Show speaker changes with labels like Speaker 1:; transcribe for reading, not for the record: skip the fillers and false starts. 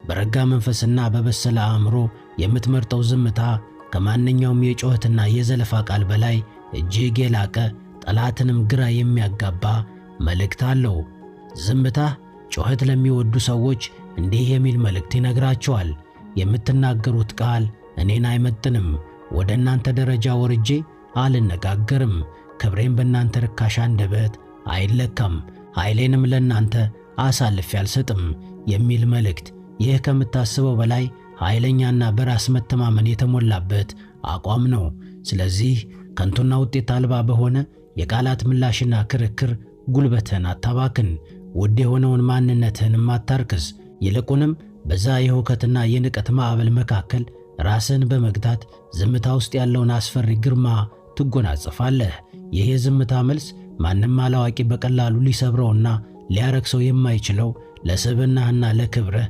Speaker 1: በረጋ መንፈስና በበሰለ አእምሮ የምትመርጠው ዝምታ ከማንኛውም የጩኸትና የዘለፋ ቃል በላይ እጅግ የላቀ፣ ጠላትንም ግራ የሚያጋባ መልእክት አለው። ዝምታህ ጩኸት ለሚወዱ ሰዎች እንዲህ የሚል መልእክት ይነግራቸዋል። የምትናገሩት ቃል እኔን አይመጥንም። ወደ እናንተ ደረጃ ወርጄ አልነጋገርም። ክብሬን በእናንተ ርካሽ አንደበት አይለካም፣ ኃይሌንም ለእናንተ አሳልፌ አልሰጥም የሚል መልእክት። ይህ ከምታስበው በላይ ኃይለኛና በራስ መተማመን የተሞላበት አቋም ነው። ስለዚህ ከንቱና ውጤት አልባ በሆነ የቃላት ምላሽና ክርክር ጉልበትህን አታባክን፣ ውድ የሆነውን ማንነትህንም አታርክስ። ይልቁንም በዛ የሁከትና የንቀት ማዕበል መካከል ራስን በመግታት ዝምታ ውስጥ ያለውን አስፈሪ ግርማ ትጎናጸፋለህ። ይህ የዝምታ መልስ ማንም አላዋቂ በቀላሉ ሊሰብረውና ሊያረክሰው የማይችለው ለስብዕናህና ለክብርህ